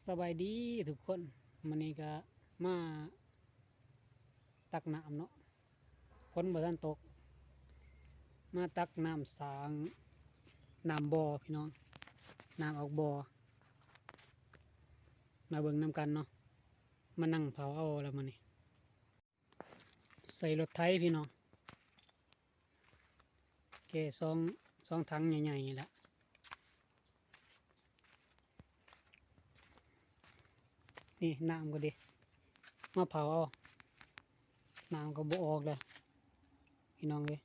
ສະບາຍດີທຸກຄົນ, ມື້ນີ້ກະມາຕັກນ້ຳເນາະ, ຝົນບໍ່ທັນຕົກ, ມາຕັກນ້ຳສ້າງນ້ຳບໍ່ພີ່ນ້ອງ, ນ້ຳອອກບໍ່, ມາເບິ່ງນຳກັນເນາະ, ມານັ່ງເຜົາເອົາລະມື້ນີ້. ໃສ່ລົດໄຖພີ່ນ້ອງ, ແກ່ສອງ ສອງຖັງໃຫຍ່ໆນີ້ແຫຼະ. ນີ້ນ້ຳກໍດີ ມາເຜົາເອົາ, ນ້ຳກໍບໍ່ອອກແລ້ວພີ່ນ້ອງເອີຍ.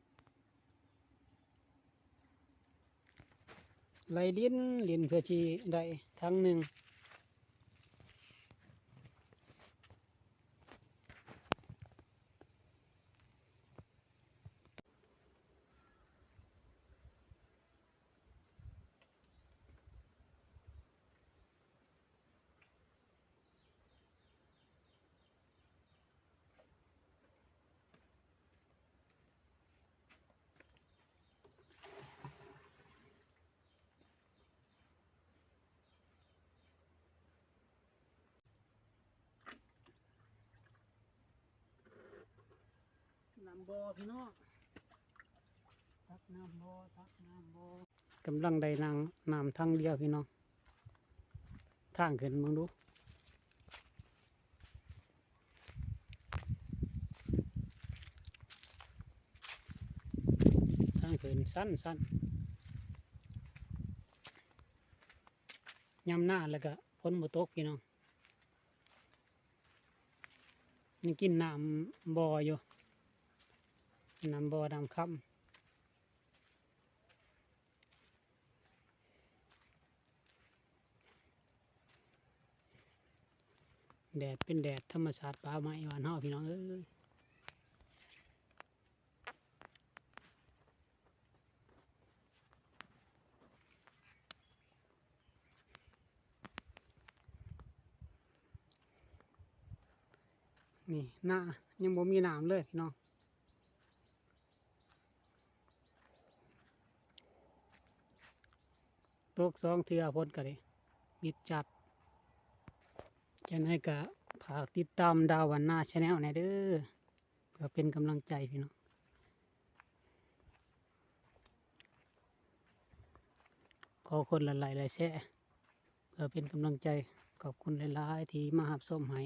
ໄລ່ຫຼິ້ນຫຼິ້ນເພື່ອຊິໄດ້ຖັງໜຶ່ງ. ນ້ຳບໍ່ພີ່ນ້ອງ, ຕັກນ້ຳບໍ່ ຕັກນ້ຳບໍ່. ກຳລັງໄດ້ນ້ຳ ນ້ຳຖັງດຽວພີ່ນ້ອງ, ທາງຂຶ້ນເບິ່ງດູ. ທາງຂຶ້ນຊັນໆ, ຍາມໜ້າແລ້ວກະຝົນບໍ່ຕົກພີ່ນ້ອງ, ຍັງກິນນ້ຳບໍ່ຢູ່, ນ້ຳບໍ່ ນ້ຳຄຳ. ແດດເປັນແດດທຳມະຊາດປ່າໄມ້ບ້ານເຮົາພີ່ນ້ອງເອີຍ. ນີ້ນາຍັງບໍ່ມີນ້ຳເລີຍພີ່ນ້ອງ. ຕົກສອງເທື່ອຝົນກໍໄດ້ມິດຈັດ. ຈັ່ງໃດກໍຝາກຕິດຕາມດາວບ້ານນາ Channel ແດ່ເດີ ເພື່ອເປັນກຳລັງໃຈພີ່ນ້ອງ. ຂໍຄົນລະໄລ້ ແລະ ແຊ ເພື່ອເປັນກຳລັງໃຈ. ຂອບຄຸນຫຼາຍໆທີ່ມາຮັບຊົມໃຫ້.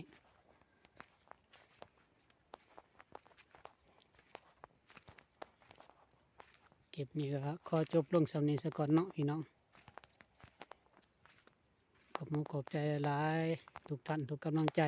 ຄລິບນີ້ກໍຂໍຈົບລົງສ່ຳນີ້ສາກ່ອນເນາະພີ່ນ້ອງ. ຂອບມຸກຂອບໃຈຫຼາຍໆ ທຸກທ່ານ ທຸກກຳລັງໃຈ.